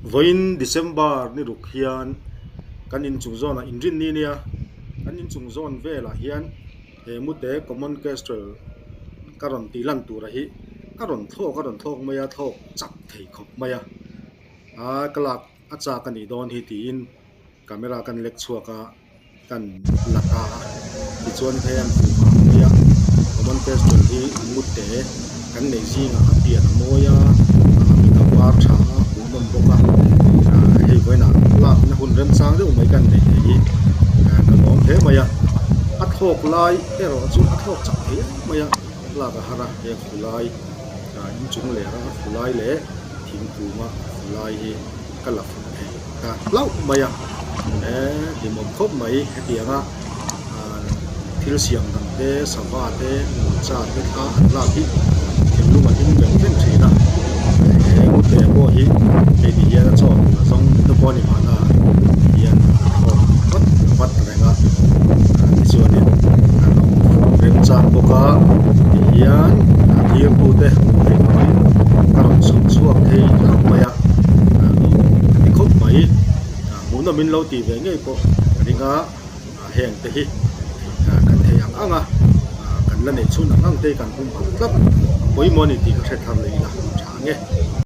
Vawiin December ni ruk hian kan inchung zawnah inrinni nia kan inchung zawn velah hian he mute common kestrel ka rawn tih lan tura hi a rawn thlawk a rawn thlawk mai a thlawk chak thei khawp mai a aa ka lak a chak a nih dawn hi tiin camera kan lek chhuak a. kan la ta a tichuan hei an hmuh ang mai a common kestrel hi mute kan neih zingah a pian a mawi a a mit a var tha a hmuhnawm bawk a ah hei vawiinah lakna hun remchang deuh mai kan nei thei hi ah ka lawm hle mai a a thlawk lai erawh chu a thlawk chak thei em mai a lak a har a he fu lai ah inchung leh a fu lai leh thingkung a fu lai hi ka la fuh thei ta hlauh mai a eh hlimawm khawp mai hetianga ah thil siam dang te sava te nungcha te thla an lak hi thinlung a hlim veng veng thin a he mute pawh hi hei ti hian a chaw a zawng te pawh a ni mahna hian a thlawk vat vat reng a tichuanin a lo remchang bawk a tihian a thirtute hmuh theih turin ka rawn chhawp chhuak thei hlauh mai a a ti khawp mai hmuhnawm in lo tih ve ngei pawh ka ring a heng te hi kan thei ang ang a kan la neih chhun ang ang te hi kan humhalh tlat a pawimawh a ni tih ka hre thar leh ila tha ang e.